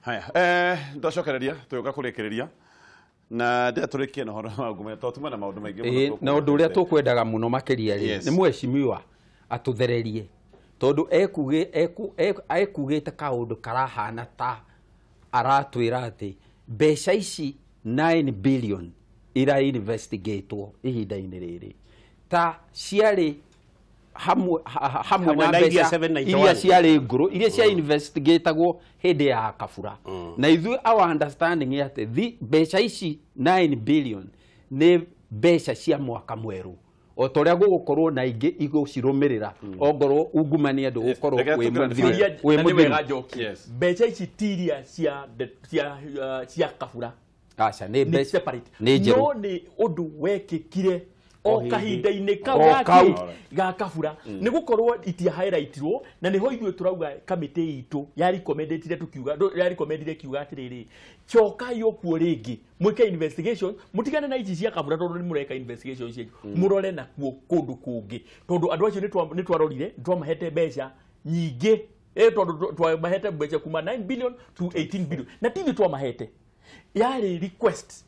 Haya, ndacokereria tuyoka kurikireria na ndira turikie na horo wa ngumania to tuma na maundu maingi muno na undu uria tukwendaga muno makiria ri ni mweshimiwa atuthererie tondu ekugite kaundu karahana ta aratwira ati mbeca ici 9 billion ira investigatewo ihinda-inĩ rĩrĩ ta ciarĩ hamwe na mbeca iria ciarĩ ngũrũ iria cia investigatagwo hĩndĩ ya Kabura. Na ithuĩ our understanding nĩ atĩ mbeca ici 9 billion nĩ mbeca cia mwaka mwerũ o ta ũrĩa gũgũkorwo na ingĩ igũcirũmĩrĩra ongorwo ungumania ndũgũkorwo wĩ mũthiru. Mbeca ici ti iria cia Kabura. Aca nĩ mbeca nĩ njerũ no nĩ ũndũ wekĩkire o kahinda-inĩ kau ga Kabura nĩ gũkorwo itia highlightirwo na nĩho ithuĩ tũrauga kamĩtĩ itũ ya recommendetire tukiuga ya recommendire kiuga atĩrĩrĩ cokai ũkuo rĩngĩ mwĩke investigation mũtigane na ici cia Kabura tondũ nĩ mũreka investigation cianyu mũrore nakuo kũndũ kũngĩ tondũ andũ acio nĩ twarorire nĩ twamahete mbeca nyingĩ tondũ twamahete mbeca kuma 9 billion to 18 billion na ti ithuĩ twamahete yarĩ request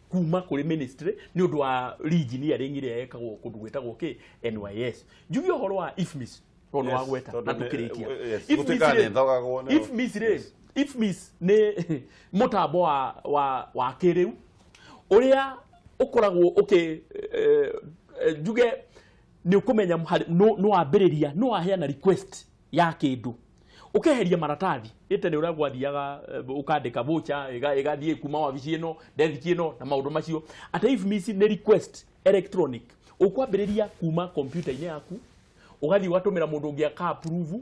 kuma kuri ministry ni undu wa engineering iria yekagwo kundu gwitagwo ki NYS. Njuge uhoro wa IFMIS tondu wa gweta na tukirikia IFMIS ri IFMIS ni mutambo wa kiriu uria ukoragwo uki njuge ni ukumenya no wambiriria no waheana request ya kindu ukeheria maratathi ite ni uria gwathiaga ukandika voucher igathie kuma wabici ino desk ino na maundu macio ate IFMIS ni request electronic ukwambiriria kuma computer-ini yaku ugathie ugatumira mundu ungi aka approve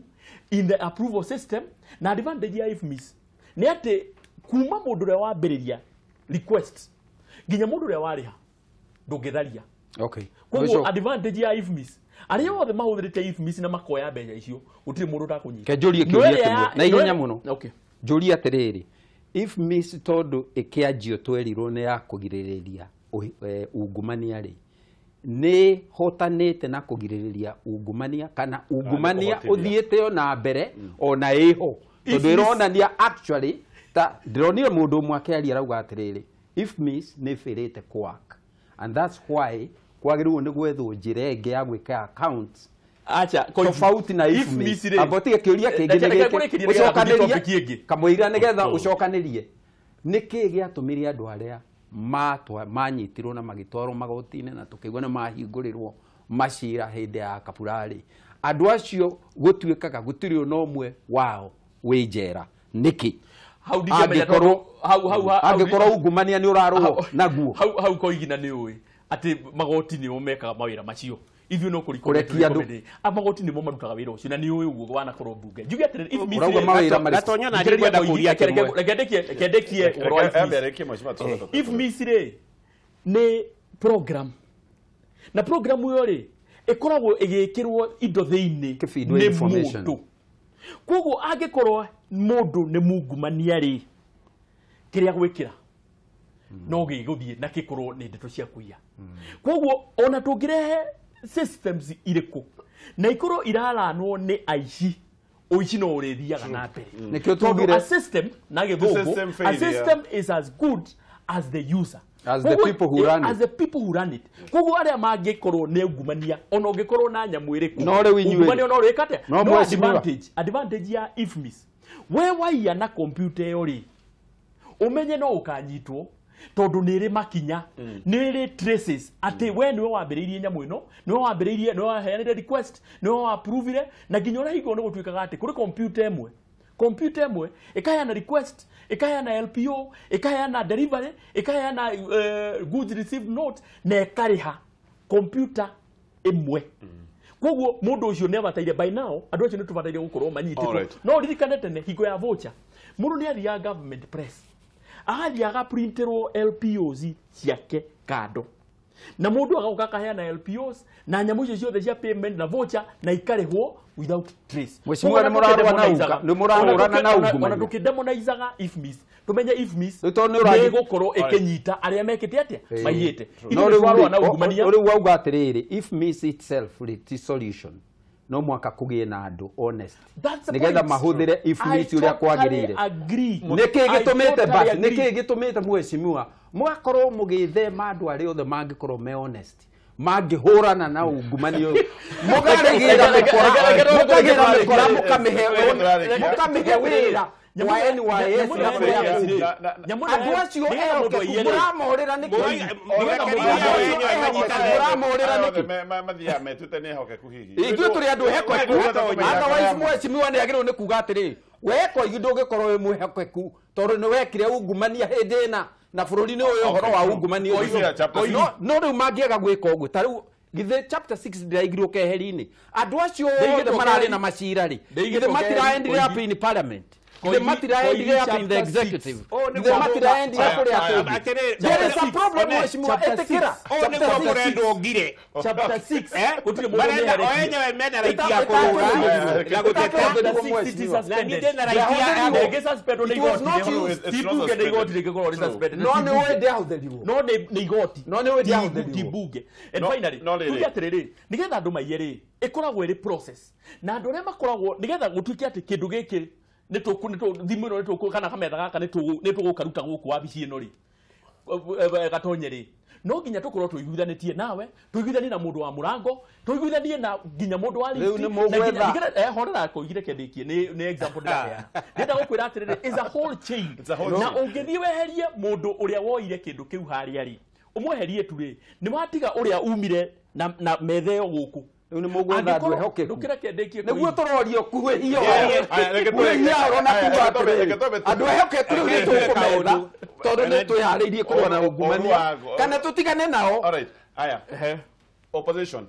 in the approval system. Na advantage ya IFMIS ni ati kuma mundu uria wambiriria request nginya mundu uria wariha ndungitharia. Okay, koguo advantage ya IFMIS aria othe mahuthirite IFMIS na makoya mbeca icio gutiri mundu utakunyita. Ke njurie kiuria kimwe na ihenya muno. Okay, njurie atiriri IFMIS tondu ikianjio twerirwo ni ya kugiririria ungumania ri ni hotanite na kugiririria ungumania kana ungumania uthiite ona mbere ona iho tondu ironania actually ta ndironire mundu umwe akiaria arauga atiriri IFMIS ni firite kwak and that's why kwagĩrĩirwo nĩ gwethwo njĩra ĩngĩ ya gwĩka accounts acha tofauti na IFMIS. Abotige kĩũria kĩngĩ nĩ gĩkĩ ũcokanĩrie kamũira nĩgetha ũcokanĩrie nĩkĩ gĩatũmire andũ arĩa manyitirwo na magĩtwarwo magoti-inĩ na tũkĩigua nĩ mahingũrĩrwo macira hĩndĩ ya Kabura rĩ andũ acio gũtuĩkaga gũtirĩ ona ũmwe wao wĩ njera nĩkĩ? Angĩkorwo ungumania nĩ ũrarũo naguo hau koigina nĩ ũĩ ati magoti nimo mekaga mawira macio ithuĩ no kũrekia andũ magoti nimo marutaga wĩra ũcio na nĩ ũĩ ũguo wanakorwo mbunge njuge atĩrĩrĩ IFMIS Gatonya na ndikwenda kũria kĩmwe reke ndekie ũhoro wa IFMIS rĩ nĩ program na program ĩyo rĩ ĩkoragwo ĩgĩkĩrwo indo thĩinĩ nĩ mũndũ koguo angĩkorwo mũndũ nĩ mungumania rĩ kĩrĩa gwĩkĩra no gĩgũthiĩ na gĩkorwo nĩ ndeto cia kũiya. Koguo ona tũngĩrehe systems irĩkũ na ikorwo iraranwo nĩ aici ũici no ũrĩthiaga na mbere. Nĩkĩo tugire a system na gĩthũngũ a system is as good as the user, as the people who run it, as the people who run it. Koguo arĩa mangĩkorwo nĩ ungumania ona ũngĩkorwo na nyamũ ĩrĩkũ no rĩu inyuĩ ungumania no ũrĩka atĩa? No advantage ya IFMIS we waiya na computer ĩyo rĩ umenye no ũkanyitwo tondu nĩ ĩrĩ makinya nĩ ĩrĩ traces atĩ we nĩwe wambĩrĩirie nyamũ ĩno nĩwe wambĩrĩirie nĩwe waheanire request nĩwe wa-approvire na nginya ũrĩa hingo nĩ gũtuĩkaga atĩ kũrĩ computer ĩmwe ĩkaheana request ĩkaheana LPO ĩkaheana delivery ĩkaheana goods received note na ĩkarĩha computer ĩmwe. Koguo mũndũ ũcio nĩ abataire by now andũ acio nĩ tũbataire gũkorwo manyitĩtwo. No ririkane tene hingo ya voucher mũndũ nĩ athiaga government press agathiĩ agaprinterwo LPOs ciake kando na mũndũ agoka akaheana LPOs na nyamũ icio ciothe cia payment na voucher na ikarĩhwo without trace. Mheshimiwa nĩ mũrarũrana na ungumania ona tũkĩdemonizaga IFMIS tumenye IFMIS nĩ gũkorwo ĩkĩnyita arĩa mekĩte atĩa maiyĩte. No rĩu wauga atĩrĩrĩ IFMIS itself rĩ ti solution No mwaka kũgĩe na andũ honest nĩgetha mahũthĩre IFMIS ũrĩa kwagĩrĩire. Nĩkĩ gĩtũmĩte but nĩkĩ gĩtũmĩte mheshimiwa mũgakorwo mũgĩthema andũ arĩa othe mangĩkorwo me honest mangĩhũrana na ungumania ũyũ mũkarĩgĩra mĩkora mũkamĩhe wĩra wa NYS na kũrĩa kũngĩ. Andũ acio ehokeku mũramorĩra nĩkĩ? Mũramorĩra nĩkĩ? Mathiaga metuĩte nĩ ehokeku hihi. Ithuĩ tũrĩ andũ ehokeku. Otherwise mheshimiwa nĩ agĩrĩirwo nĩ kuga atĩrĩ, we Koigi ndũngĩkorwo wĩ mwĩhokeku tondũ nĩ wekire ungumania hĩndĩ ĩna na bũrũri nĩ ũyũ ũhoro wa ungumania ũcio. No rĩu mangĩaga gwĩka ũguo ta rĩu githĩ chapter 6 ndĩraigirwo keheri-inĩ. Andũ acio othe mararĩ na macira rĩ, githĩ matiraendire up in parliament? The matiraendire up in the executive. The matiraendire kũrĩa kũngĩ. There is a problem mheshimiwa, ĩtĩkĩra. Ũũ nĩguo kũrendwo ngire. Chapter 6 gũtirĩ mũndũ Marenda o enyewe mena right ya kũrũra na gũteta. Na niĩ ndĩna right ya ndĩngĩ-suspendwo nĩ igoti. Ti mbunge nĩ igoti rĩngĩkorwo rĩ suspended. No nĩ ũĩ ndĩahũthĩrirwo. No nĩ igoti. No nĩ ũĩ ndĩahũthĩrirwo. Ti mbunge. And finally, tuge atĩrĩrĩ, nĩgetha andũ maiye rĩ, ĩkoragwo ĩrĩ process. Na andũ arĩa makoragwo nĩgetha gũtuĩke atĩ kĩndũ gĩkĩ nĩ thimũ ĩno nĩ tũkũ kana kametha gaka nĩ tũgũkaruta gũkũ wabici ĩno rĩ, Gatonye rĩ, no nginya tũkorwo tũiguithanĩtie nawe, tũiguithanie na mũndũ wa mũrango, tũiguithanie na nginya mũndũ wa lift. Rĩu nĩ mũgwetha. Horera koigire kĩndĩkie nĩ example ndĩraheana. Ndĩrenda gũkwĩra atĩrĩrĩ, is a whole chain. Na ũngĩthiĩ weherie mũndũ ũrĩa woire kĩndũ kĩu harĩa rĩ, ũmweherie tu rĩ, nĩ watiga ũrĩa umire na metha ĩyo gũkũ. Rĩu nĩ mũgwetha andũ ehokeku. Ndũkĩreke ndĩkie nĩguo tũrorio kuhĩhia ũhoro na kuga atĩrĩrĩ, andũ ehokeku rĩu nĩ tũkũmetha tondũ nĩ twĩharĩirie kũrũa na ungumania kana tũtigane nao. Alright, aya. Opposition.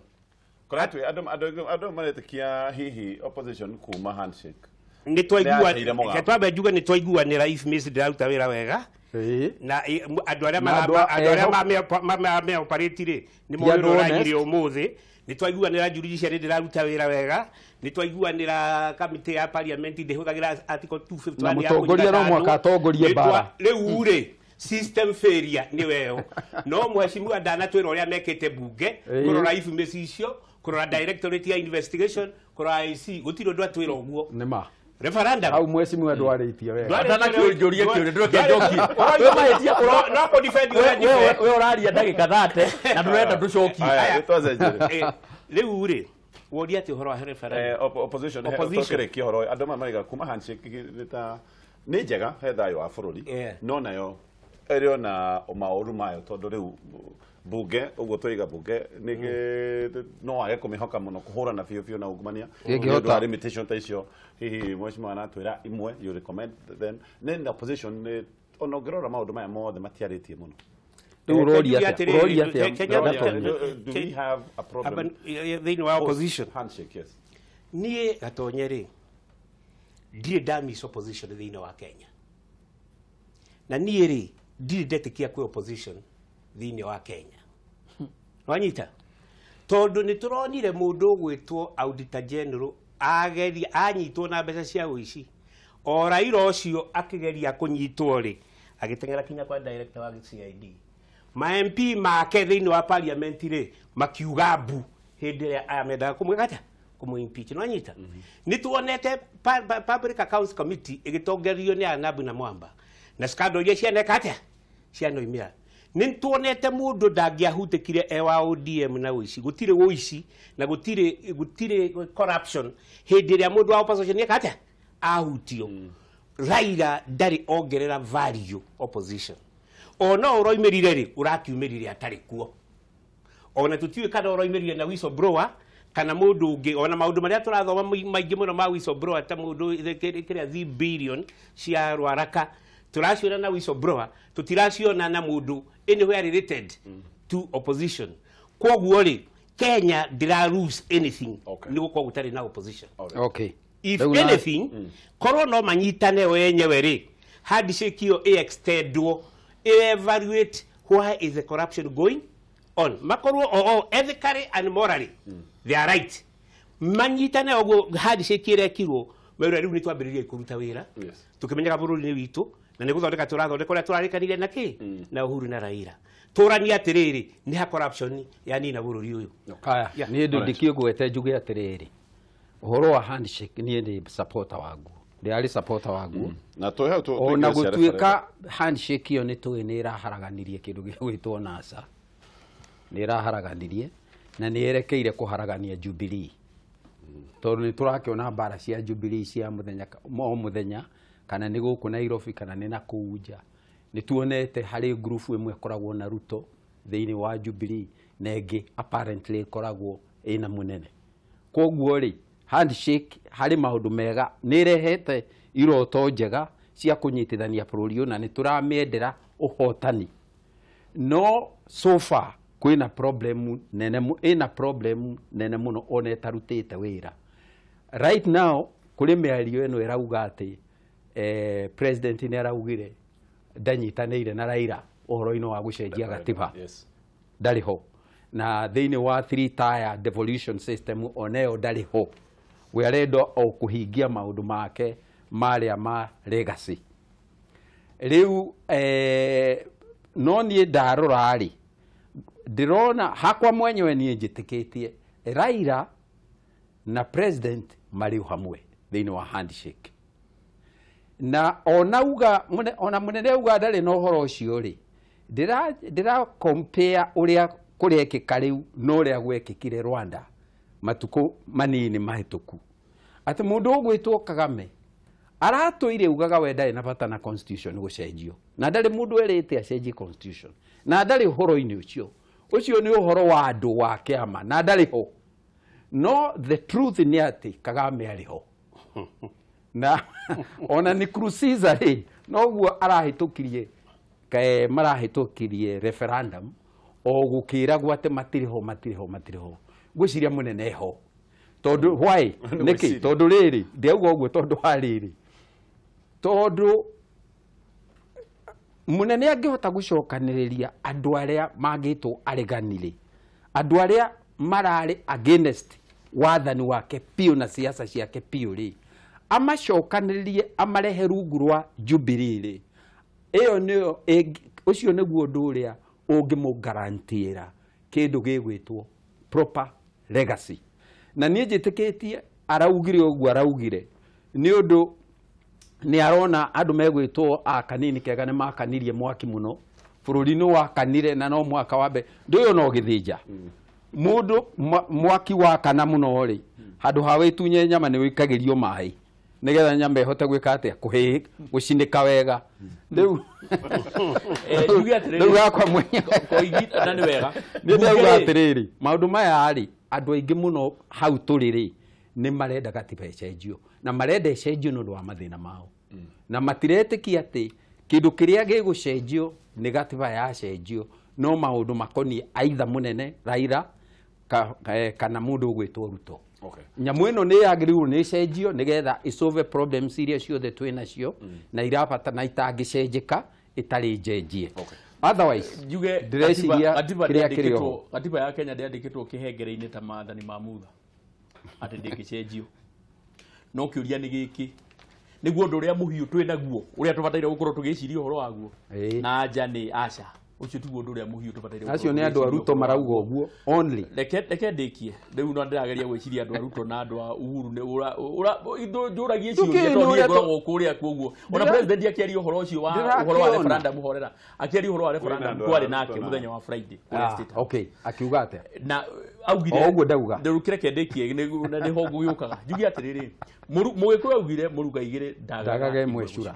Kũratwĩ andũ maretĩkia hihi opposition kuma handshake. Nĩ twaigua, reke twambe njuge nĩ twaiguanĩra IFMIS ndĩraruta wĩra wega. Na andũ arĩa mame-operate rĩ nĩ moĩ ũrĩa ũranyire ũmũthĩ. Nĩ twaiguanĩra judiciary ndĩraruta wĩra wega. Nĩ twaiguanĩra kamĩtĩ ya parliament ndĩhũthagĩra article 251 na mũtongoria no mwaka atongorie mbara. Rĩu rĩ system failure nĩ weyo. No mheshimiwa ndanatwĩra ũrĩa mekĩte bunge kũrora IFMIS icio, kũrora directorate ya investigation, kũrora IC, gũtirĩ ũndũ atwĩra ũguo. Nĩ ma referendum au mheshimiwa ndwarĩtie wega. Ndanakĩũria kĩũria ndũreke njokie. Wĩ mahĩtia no kũ defend ũrĩa defend. We ũraria ndagĩka 30 na ndũrenda tũcokie. Aya, nĩtwacenjeria. Rĩu rĩ woria atĩ ũhoro wa referendum. Opposition tũkĩrĩkia ũhoro andũ maya maraiga kuma handshake nĩ ta nĩ njega he thayũ wa bũrũri no nayo ĩrĩ ona maũru mayo tondũ rĩu bunge ũguo tũiga bunge no wage kũmĩhoka mũno kũhũrana biũ biũ na ungumania nĩ ũndũ wa limitation ta icio hihi mheshimiwa anatwĩra imwe you recommend them then opposition nĩ ona ũngĩrora maũndũ maya mothe matiarĩtie mũno. Rĩu ũroria atĩa? Ũroria atĩa? Do we have a problem thĩinĩ wa opposition? Handshake, yes. Niĩ Gatonye rĩ ndirĩ ndamiss opposition thĩinĩ wa Kenya. Na niĩ rĩ ndirĩ ndetĩkia kwĩ opposition thĩinĩ wa Kenya. Wanyita? Tondũ nĩ tũronire mũndũ ũgwĩtwo Auditor General ageria anyitwo na mbeca cia ũici. O Raila ũcio akĩgeria kũnyitwo rĩ agĩteng'era kinya kwa director wa CID. Ma MP make thĩinĩ wa parliament rĩ makiuga mbu hĩndĩ ĩrĩa aya mendaga kũmwĩka atĩa? Kũmũ-impeach. Nĩwanyita? Nĩ tuonete Public Accounts Committee ĩgĩtongorio nĩ Anabu na Mwamba na scandal iria cianeka atĩa? Cianoimĩra. Nĩ tuonete mũndũ ndangĩahutĩkire e wa ODM na ũici. Gũtirĩ ũici na gũtirĩ corruption hĩndĩ ĩrĩa mũndũ wa opposition eka atĩa? Ahutio. Raila ndarĩ ongerera value opposition. Ona ũroimĩrire rĩ ũrakiumĩrire atarĩ kuo. Ona tũtiũĩ kana ũroimĩrire na whistleblower kana mũndũ ũngĩ. Ona maũndũ marĩa tũrathoma maingĩ mũno ma whistleblower ta mũndũ kĩrĩa 3 billion cia Rwaraka tũraciona na whistleblower, tũtiraciona na mũndũ anywhere related to opposition. Kwoguo rĩ Kenya ndĩra lose anything nĩ gũkorwo gũtarĩ na opposition. Okay. If anything korwo no manyitane o enyewe rĩ handshake ĩyo ĩ-extendwo evaluate why is the corruption going on. Makorwo o ethically and morally they are right. Manyitane ũguo handshake ĩrekirwo merwo rĩu nĩ twambĩrĩria kũruta wĩra tũkĩmenyaga bũrũri nĩ witũ na nĩ gũthondeka tũrathondeka ũrĩa tũrarĩkanire na kĩ na Uhuru na Raila. Tũranie atĩrĩrĩ nĩ ha corruption yanina bũrũri ũyũ. Haya, niĩ ndũ ndikĩgwete njuge atĩrĩrĩ Ũhoro wa handshake niĩ ndĩ supporter waguo. Ndĩrarĩ supporter waguo. Na twĩ hau ona gũtuĩka handshake ĩyo nĩ tũĩ nĩ ĩraharaganirie kĩndũ gĩa gwĩtwo NASA. Nĩ ĩraharaganirie na nĩ yerekeire kũharagania Jubilee. Tondũ nĩ tũrakĩona mbara cia Jubilee cia mũthenya o mũthenya, kana nĩ gũkũ Nairobi kana nĩ na kũu nja. Nĩ tuonete harĩ ngurubu ĩmwe ĩkoragwo na Ruto thĩinĩ wa Jubilee na ĩngĩ apparently ĩkoragwo ĩna mũnene. Koguo rĩ, handshake harĩ maũndũ mega nĩ ĩrehete iroto njega cia kũnyitithania bũrũri ũyũ na nĩ tũramĩendera ũhotani. No so far kwĩna problem nene ĩna problem nene mũno ona ĩtarutĩte wĩra. Right now kũrĩ mĩario ĩno ĩrauga atĩ president nĩ araugire ndanyitanĩire na Raila ũhoro-inĩ wa gũcenjia gatiba. Yes. Ndarĩ ho. Na thĩinĩ wa three tier devolution system onayo ndarĩ ho. We arenda o kũhingia maũndũ make marĩa ma legacy. Rĩu no niĩ ndarora rĩ, ndĩrona hakwa mwenyewe niĩ njĩtĩkĩtie Raila na president marĩ hamwe thĩinĩ wa handshake. Na ona uga ona munene uga ndarĩ na ũhoro ũcio rĩ, ndĩra compare ũrĩa kũrekĩka rĩu na ũrĩa gwekĩkire Rwanda matukũ manini mahĩtũku. Atĩ mũndũ ũgwĩtwo Kagame aratũire ugaga we ndarĩ na bata na constitution gũcenjio, na ndarĩ mũndũ erĩte acenjie constitution, na ndarĩ ũhoro-inĩ ũcio. Ũcio nĩ ũhoro wa andũ wa kĩama na ndarĩ ho. No the truth nĩ atĩ Kagame arĩ ho. Na ona ni Nkurunziza rĩ, noguo arahĩtũkirie marahĩtũkirie referendum o gũkĩragwo atĩ matirĩ ho matirĩ ho matirĩ ho. Ngwĩciria mũnene ho. Tondũ why? Nĩkĩ? Tondũ rĩrĩ, ndĩrauga ũguo tondũ wa rĩrĩ. Tondũ mũnene angĩhota gũcokanĩrĩria andũ arĩa mangĩtwo aregani rĩ, andũ arĩa mararĩ against wathani wake piũ na siasa ciake piũ rĩ, amacokanĩrĩrie amarehe rungu rwa Jubilee rĩ, ĩyo nĩyo ũcio nĩguo ũndũ ũrĩa ũngĩmũgarantiĩra kĩndũ gĩgwĩtwo proper legacy. Na niĩ njĩtĩkĩtie araugire ũguo araugire nĩ ũndũ nĩ arona andũ megwĩtwo a kanini kega nĩ makanirie mwaki mũno bũrũri nĩ wakanire na no mwaka wa mbere ndũyũ no gĩthĩnja mũndũ mwaki wakana mũno rĩ, handũ ha wĩtunye nyama nĩ wĩikagĩrio maĩ nĩgetha nyama ĩhote gwĩka atĩa, kũhĩ gũcinĩka wega. Rĩu rĩu yakwa mwenyewe na nĩ wega nĩ ndauga atĩrĩrĩ, maũndũ maya rĩ, andũ aingĩ mũno hau tũrĩ rĩ nĩ marenda gatiba ĩcenjio, na marenda ĩcenjio nĩ ũndũ wa mathĩna mao, na matiretĩkia atĩ kĩndũ kĩrĩa gĩgũcenjio nĩ gatiba yacenjio, no maũndũ makoniĩ aitha mũnene Raila kana mũndũ ũgwĩtwo Ruto. Okay. Nyamũ ĩno nĩ yagĩrĩirwo nĩ ĩcenjio nĩgetha ĩsolve problems iria ciothe twĩ nacio na irabata na itangĩcenjeka ĩtarĩ njenjie. Otherwise njuge ndĩreciria kĩrĩa kĩrĩ oho. Gatiba ya Kenya ndĩandĩkĩtwo kĩhengere-inĩ ta maathani ma Mutha atĩ ndĩngĩcenjio. No kĩũria nĩ gĩkĩ, nĩguo ũndũ ũrĩa mũhiũ twĩ naguo ũrĩa tũbataire gũkorwo tũgĩciria ũhoro waguo, na anja nĩ aca, ũcio tiguo ũndũ ũrĩa mũhiũ tũbataire. Acio nĩ andũ a Ruto marauga ũguo only. Reke ndĩkie rĩu, no ndĩrageria gwĩciria andũ a Ruto na andũ a Uhuru nĩ njũragie ciũria tondũ niĩ ngoragwo kũrĩa kuoguo. Ona president akĩaria ũhoro ũcio wa ũhoro wa referendum, horera akĩaria ũhoro wa referendum twarĩ nake mũthenya wa Friday kũrĩa State House. Okay, akiuga atĩa? Na augire o ũguo ndauga. Rĩu kĩreke ndĩkie na nĩho ngũgĩũkaga. Njuge atĩrĩrĩ, Mũgĩkũyũ augire mũruga igĩrĩ ndagage ĩmwe cura.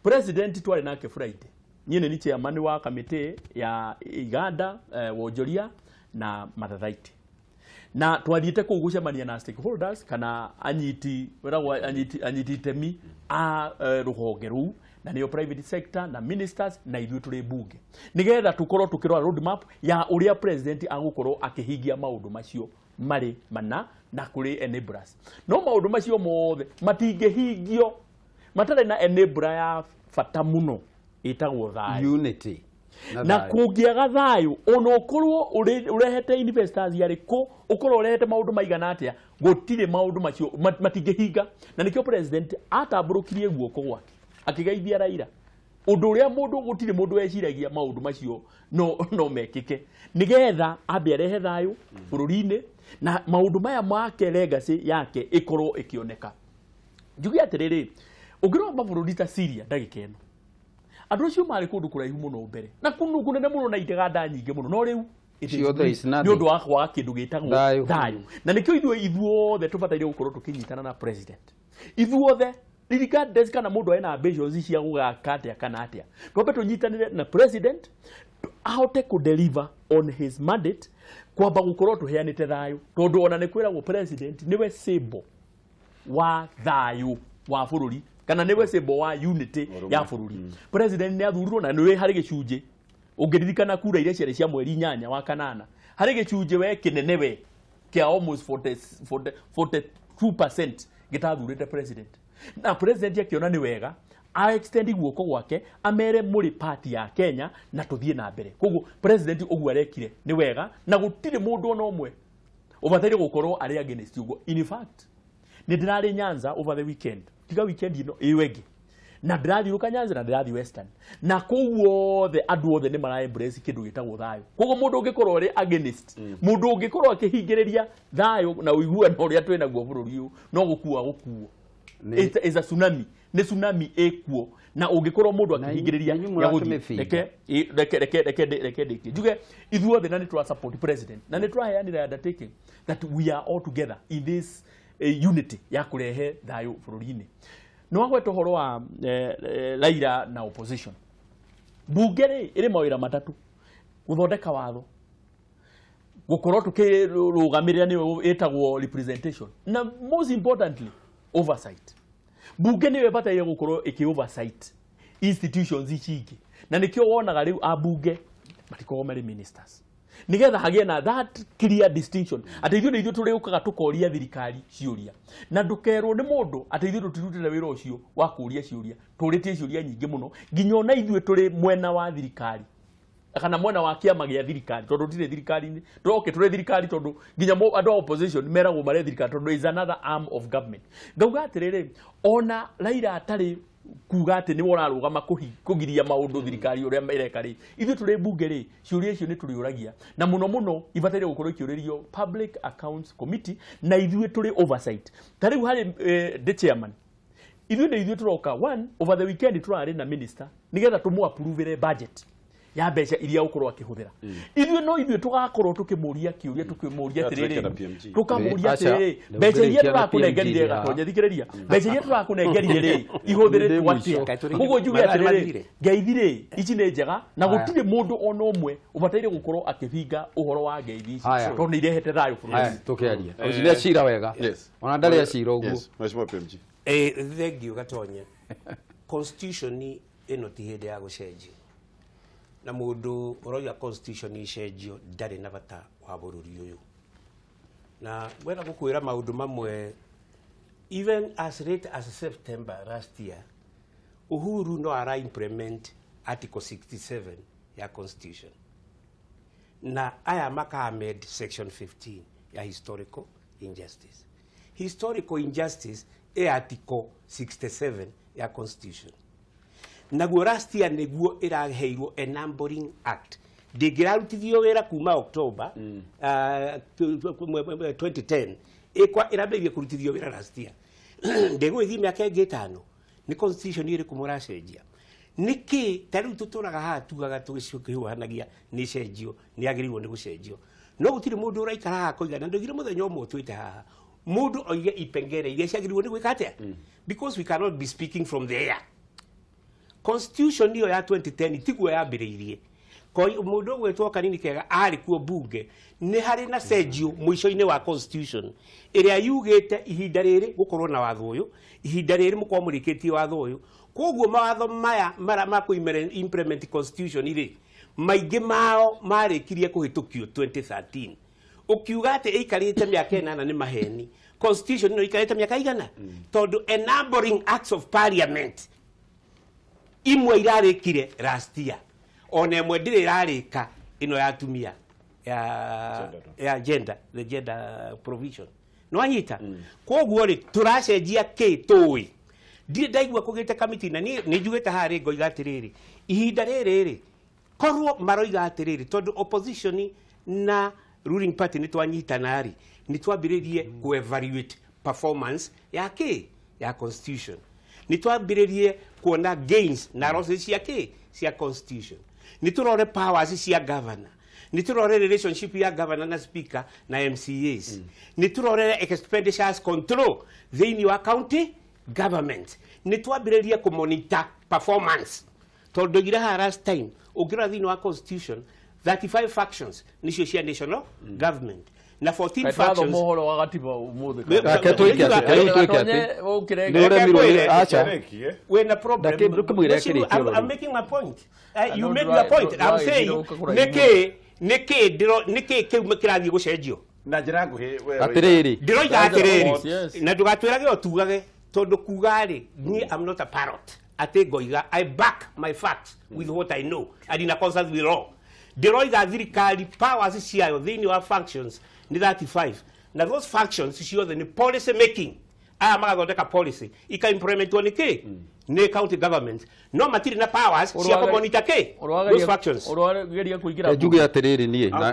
President twarĩ nake Friday, niĩ nĩ chairman wa kamĩtĩ ya Iganda, wonjoria na Matharaiti, na twathiĩte kũu gũcemania na stakeholders kana anyiti wĩragwo anyiti itemi a rũhonge rũu, na nĩo private sector na ministers na ithuĩ tũrĩ bunge, nĩgetha tũkorwo tũkĩrora road map ya ũrĩa president agũkorwo akĩhingia maũndũ macio marĩ mana na kũrĩ enablers. No maũndũ macio mothe matingĩhingio matarĩ na enabler ya bata mũno ĩtagwo thayũ, unity. Na kũngĩaga thayũ ona ũkorwo ũrehete investors arĩkũ, ũkorwo ũrehete maũndũ maigana atĩa, gũtirĩ maũndũ macio matingĩhinga. Na nĩkĩo president atambũrũkirie guoko gwake akĩgeithia Raila Ũndũ ũrĩa mũndũ gũtirĩ mũndũ weciragia maũndũ macio no mekĩke nĩgetha ambe arehe thayũ bũrũri-inĩ na maũndũ maya make legacy yake ĩkorwo ĩkĩoneka. Njuge atĩrĩrĩ, ũngĩrora mabũrũri ta Syria ndagĩka ĩno, andũ acio marĩ kũndũ kũraihu mũno mbere na kũndũ kũnene mũno na iteganda nyingĩ mũno, no rĩu nĩ ũndũ wa kwaga kĩndũ gĩtagwo thayũ. Na nĩkĩo ithuĩ ithuothe tũbataire gũkorwo tũkĩnyitana na president, ithuothe regardless kana mũndũ ena ambitions cia gũgaka atĩa kana atĩa, twambe tũnyitanĩre na president ahote kũ deliver on his mandate, kwamba gũkorwo tũheanĩte thayũ, tondũ ona nĩ kwĩragwo president nĩwe symbol wa thayũ wa bũrũri kana nĩwe symbol wa unity ya bũrũri. President nĩ athurirwo na nĩwe harĩ gĩcunjĩ, ũngĩririkana kura iria ciarĩ cia mweri 8 wa kanana, harĩ gĩcunjĩ we kĩnene we kĩa almost 42% gĩtathurĩte president. Na president akiona nĩ wega a extend guoko gwake amere mũrĩ party ya Kenya na tũthiĩ na mbere. Koguo president ũguo arekire nĩ wega na gũtirĩ mũndũ ona ũmwe ũbataire gũkorwo arĩ against ũguo. In fact, nĩ ndĩrarĩ Nyanza over the weekend, tiga weekend ĩno ĩyo ĩngĩ, na ndĩrathiũrũka Nyanza na ndĩrathiĩ Western, na kũu othe andũ othe nĩ mara embrace kĩndũ gĩtagwo thayũ. Koguo mũndũ ũngĩkorwo arĩ against, mũndũ ũngĩkorwo akĩhingĩrĩria thayũ na ũiguano ũrĩa twĩ naguo bũrũri ũyũ, no gũkua gũkuo. It is a tsunami, nĩ tsunami ĩkuo, na ũngĩkorwo mũndũ akĩhingĩrĩria ya gũthiĩ. Reke reke reke reke ndĩkie njuge ithuothe na nĩ tũra support president na nĩ tũraheanĩra undertaking that we are all together in this unity ya kũrehe thayũ bũrũri-inĩ. Nĩ wagweta ũhoro wa Raila na opposition. Bunge rĩ ĩrĩ mawĩra matatũ: gũthondeka watho, gũkorwo tũkĩrũgamĩrĩra nĩyo ĩtagwo representation, na most importantly oversight. Bunge nĩyo ĩbataire gũkorwo ĩkĩ oversight institutions ici ingĩ, na nĩkĩo wonaga rĩu ambunge matikoragwo marĩ ministers, nigetha hagĩe na that clear distinction atĩ ithuĩ nĩ ithuĩ tũrĩũkaga tũkoria thirikari ciũria, na ndũkerwo nĩ mũndũ atĩ ithuĩ tũtirutĩte wĩra ũcio wa kũria ciũria. Tũrĩtie ciũria nyingĩ mũno nginya ona ithuĩ tũrĩ mwena wa thirikari kana mwena wa kĩama gĩa thirikari, tondũ tũtirĩ thirikari-inĩ. Okay, tũrĩ thirikari tondũ nginya andũ a opposition meragwo marĩ thirikari tondũ is another arm of government. Ngauga atĩrĩrĩ, ona Raila atarĩ kuga atĩ nĩwe ũrarũgama kũgiria maũndũ thirikari ũrĩa ĩreka rĩ, ithuĩ tũrĩ mbunge rĩ, ciũria icio nĩ tũrĩũragia, na mũno mũno ibataire gũkorwo ikĩũrĩrio Public Accounts Committee, na ithuĩ tũrĩ oversight. Ta rĩu harĩ the chairman, ithuĩ nĩ ithuĩ tũroka one over the weekend tũrarĩ na minister nĩgetha tũmũ-approve budget ya mbeca iria ũkorwo akĩhũthĩra. Ithuĩ no ithuĩ tũgakorwo tũkĩmũria kĩũria, tũkĩmũria atĩrĩrĩ, tũkamũria atĩrĩrĩ, mbeca iria tũrakũnengerire Gatonye, thikĩrĩria, mbeca iria tũrakũnengerire rĩ ihũthĩrĩtwo atĩa? Koguo njuge atĩrĩrĩ, ngeithi rĩ ici nĩ njega na gũtirĩ mũndũ ona ũmwe ũbataire gũkorwo akĩbinga ũhoro wa ngeithi ici tondũ nĩ irehete thayũ bũrũri-inĩ. Tũkĩaria ũcio cira wega, ona ndarĩ acira ũguo. Mheshimiwa PMG. Thank you Gatonye. Constitution ĩno ti hĩndĩ ya gũcenjio, na mũndũ ũroiga constitution icenjio ndarĩ na bata wa bũrũri ũyũ. Na wenda gũkwĩra maũndũ mamwe, even as late as September last year, Uhuru no ara implement Article 67 ya constitution, na aya maka amend section 15 ya historical injustice. Historical injustice e Article 67 ya constitution. Naguo last year nĩguo ĩraheirwo Enabling Act ndĩngĩrarutithio wĩra kuma October 2010, ĩkwa ĩrambĩrĩirie kũrutithio wĩra last year. Ndĩgũgĩthiĩ mĩaka ĩngĩ 5 nĩ constitution ĩrĩkũ mũracenjia? Nĩkĩ ta rĩu tũtũraga haha tugaga tũgĩhiũhanagia nĩ cenjio, nĩ yagĩrĩirwo nĩ gũcenjio, no gũtirĩ mũndũ ũraikara haha koiga, na ndoigire mũthenya ũmwe twĩte haha mũndũ oige ipengere iria ciagĩrĩirwo nĩ gwĩka atĩa, because we cannot be speaking from the air. Constitution iyo ya 2010 tiguo yambĩrĩirie. Mũndũ ũgwĩtwo Kanini Kega arĩ kuo bunge, nĩ harĩ na cenjio mũico-inĩ wa constitution ĩrĩa yugĩte ihinda rĩrĩ gũkorwo na watho ũyũ, ihinda rĩrĩ mũkorwo mũrĩkĩtie watho ũyũ. Koguo mawatho maya ma kũ implement constitution rĩ, maingĩ mao marĩkirie kũhĩtũkio 2013. Ũkiuga atĩ ĩikarĩte mĩaka 8 nĩ maheni. Constitution ĩno ĩikarĩte mĩaka igana, tondũ enabling acts of parliament imwe irarĩkire last year, ona ĩmwe ndĩrĩ ĩrarĩka ĩno ya atumia ya gender, the gender provision. Nĩwanyita? Koguo rĩ tũracenjia kĩ tũĩ? Ndirĩ ndaigua kũgĩte kamiti na niĩ nĩ njugĩte haha rĩ ngoiga atĩrĩrĩ, ihinda rĩrĩ rĩ korwo maroiga atĩrĩrĩ tondũ opposition na ruling party nĩ twanyitana rĩ, nĩ twambĩrĩrie ku evaluate performance ya kĩ ya constitution, nĩ twambĩrĩrie kuona gains na losses cia kĩ cia constitution, nĩ tũrore powers cia governor, nĩ tũrore relationship ya governor na speaker na MCAs, nĩ tũrore expenditures control thĩinĩ wa county government, nĩ twambĩrĩrie kũ monitor performance tondũ ndoigire haha last time ũngĩrora thĩinĩ wa constitution 35 factions nĩcio cia national government na 14 factions. Mohoro wa gatiba umuthi. Reke twĩke atĩ, rĩu twĩke atĩ. Nĩ ũremirwo nĩ aca. Wĩna problem. I'm making my point. You made your point. I'm saying nĩkĩ kĩu kĩrathiĩ gũcenjio na njĩra nguhĩ. Atĩrĩrĩ, ndĩroiga atĩrĩrĩ na ndũgatwĩrage o tugage tondũ kuga rĩ niĩ I'm not a parrot atĩ ngoiga I back my facts with what I know and in accordance with law. Ndĩroiga thirikari powers ciayo thĩinĩ wa functions nĩ 35 na those functions ciothe nĩ policy making, aya magathondeka policy ika implementwo nĩ kĩ nĩ county government, no matirĩ na powers cia kũ monitor kĩ those functions. Ũrageria kũingĩra njuge atĩrĩrĩ niĩ na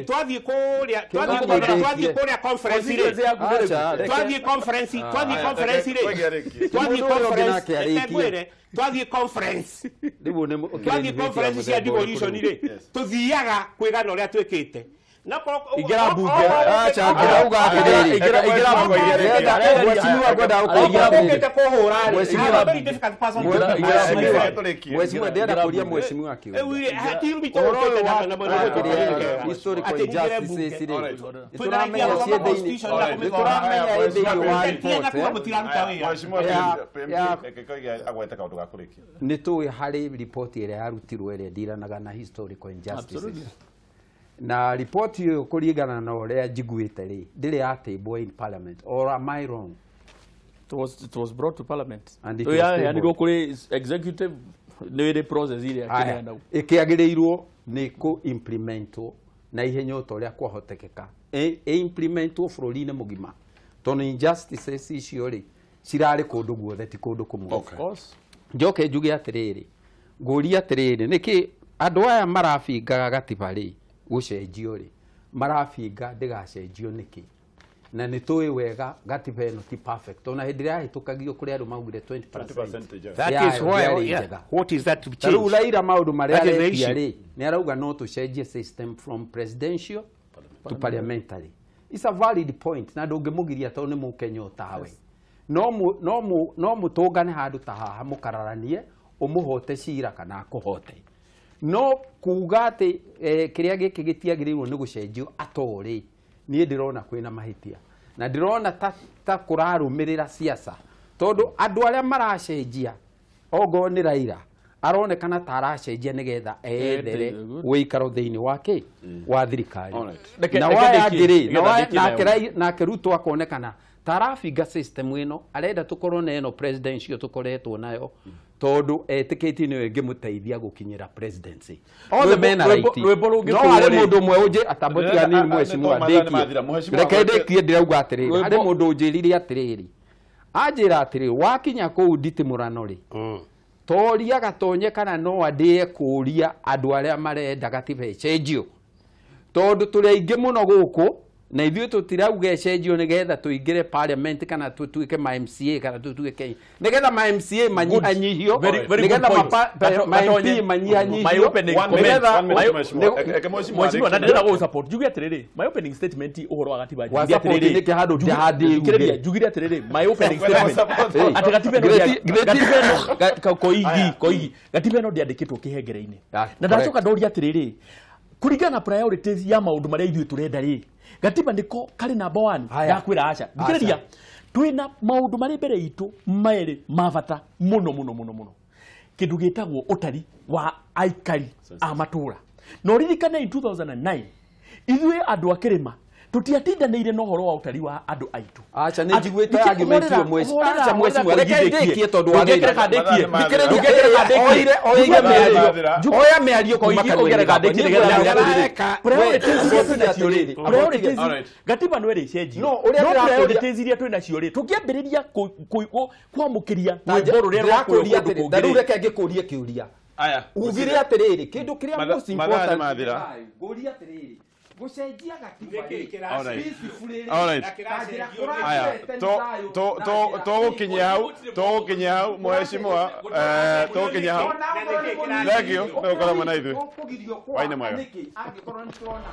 twathiĩ kũrĩa twathiĩ kũrĩa conference rĩ, twathiĩ conference twathiĩ conference rĩ, twathiĩ conference twathiĩ conference twathiĩ conference cia devolution rĩ, tũthiaga kwĩgana ũrĩa twĩkĩte. Ingĩra bunge acha ndĩrauga atĩrĩrĩ, ingĩra bunge mheshimiwa ngwenda gũkũria atĩrĩrĩ, mheshimiwa ndĩrenda kũria mheshimiwa kĩũria historical injustices rĩ, nĩtũramenya ciĩ thĩinĩ, nĩtũramenya ĩ thĩinĩ wa report nĩ tũĩ harĩ report ĩrĩa yarutirwo ĩrĩa ĩndiranaga na historical injustices na report ĩyo kũringana na ũrĩa njiguĩte rĩ ndĩrĩ yatĩmbwo in parliament, or am I wrong? It was brought to parliament and it was tabled kũrĩ executive nĩ ĩrĩ process ĩrĩa kĩrenda ĩkĩagĩrĩirwo nĩ kũ implementwo na ihenya o ta ũrĩa kwahotekeka, ĩ implementwo bũrũri-inĩ mũgima tondũ injustices icio rĩ cirarĩ kũndũ guothe ti kũndũ kũmwe. Of course. Njoke njuge atĩrĩrĩ, ngũrie atĩrĩrĩ, nĩkĩ andũ aya marabingaga gatiba rĩ gũcenjio rĩ marabinga ndĩgacenjio nĩkĩ? Na nĩ tũĩ wega gatiba ĩno ti perfect, ona hĩndĩ ĩrĩa yahĩtũkagio kũrĩ andũ maugire 20%. That is why, yeah. What is that to change? Rĩu Raila maũndũ marĩa aretia rĩ nĩ arauga no tũcenjie system from presidential to parliamentary. It's a valid point na ndũngĩmũgiria tondũ nĩ mũkenya o tawe. No mũtũngane handũ ta haha mũkararanie ũmũhote cira kana akũhote. No kuga atĩ kĩrĩa gĩkĩ gĩtiagĩrĩirwo nĩ gũcenjio atorĩ niĩ ndĩrona kwĩna mahĩtia na ndĩrona ta kũrarũmĩrĩra siasa tondũ andũ arĩa maracenjia ongorwo nĩ Raila aronekana ta aracenjia nĩgetha eyethere wĩikaro thĩinĩ wa kĩ wa thirikari, na waya angĩ rĩ nake Ruto akonekana ta arabinga system ĩno arenda tũkorwo na ĩno presidential tũkoretwo nayo tondũ etĩkĩtie nĩyo ĩngĩmũteithia gũkinyĩra presidency. Othe mena right, no harĩ mũndũ ũmwe ũnjĩ atambotiga nini mheshimiwa ndĩkie, reke ndĩkie ndĩrauga atĩrĩrĩ, harĩ mũndũ ũnjĩrire atĩrĩrĩ, anjĩra atĩrĩrĩ wakinya kũu nditimũrano rĩ toria Gatonye kana no andĩe kũria andũ arĩa marenda gatiba ĩcenjio tondũ tũrĩ aingĩ mũno gũkũ na ithuĩ tũtirauga ĩcenjio nĩgetha tũingĩre parliament kana tũtuĩke ma MCA kana tũtuĩke nĩgetha ma MCA manyihanyihio nĩgetha ma MP manyihanyihio nĩgetha mheshimiwa na ndĩrenda gũ support njuge atĩrĩrĩ my opening statement ũhoro wa gatiba njuge atĩrĩrĩ nĩkĩ handũ ndĩhandĩ njugire atĩrĩrĩ my opening statement atĩ gatiba ĩno koigi koigi gatiba ĩno ndĩandĩkĩtwo kĩhengere-inĩ na ndacoka ndoria atĩrĩrĩ kũringana na priorities ya maũndũ marĩa ithuĩ tũrenda rĩ gatiba nĩko karĩ number 1 ndakwĩra aca thikĩrĩria twĩna maũndũ marĩ mbere itũ merĩ ma bata mũno mũno mũno mũno kĩndũ gĩtagwo ũtari wa aikari a matũra na ũririkane in 2009 ithuĩ andũ a kĩrĩma Tũtiatindanĩire na ũhoro wa ũtari wa andũ aitũ. Aca nĩ njiguĩte argument ĩyo mweci. Aca mweci reke ndĩkie tondũ wa Ndũngĩreka ndĩkie. Thikĩrĩria oire oire mĩario. Oya mĩario kuma kanua-inĩ gakwa. Niĩ ngwĩra Priorities iria twĩ nacio rĩ, priorities Alright. gatiba no ĩrĩcenjio. No, ũrĩa No ndĩrakũria- priorities iria twĩ nacio rĩ, tũngĩambĩrĩria kwamũkĩria rwĩmbo rũrĩa rwakũywo ndĩrakũria kũndũ atĩrĩ, kũngĩ ta rĩu rĩ. reke ngĩkũrie kĩũria. Aya. Ugire atĩrĩrĩ, kĩndũ kĩrĩa most Mathaa important nĩ mathira. Ngũria atĩrĩrĩ, gũcenjia gatiba rĩ, Alright. peacefully rĩ, Alright. ta njĩra Aya, kũrathirĩte nĩ thayũ na njĩra tũgũkinyia hau mheshimiwa, tũgũkinyia hau. Thank you. Nĩ gũkorwo mwena ithuĩ. Ũkũgirio Hwaĩ-inĩ mwega. nĩkĩ angĩkorwo nĩ tũrona.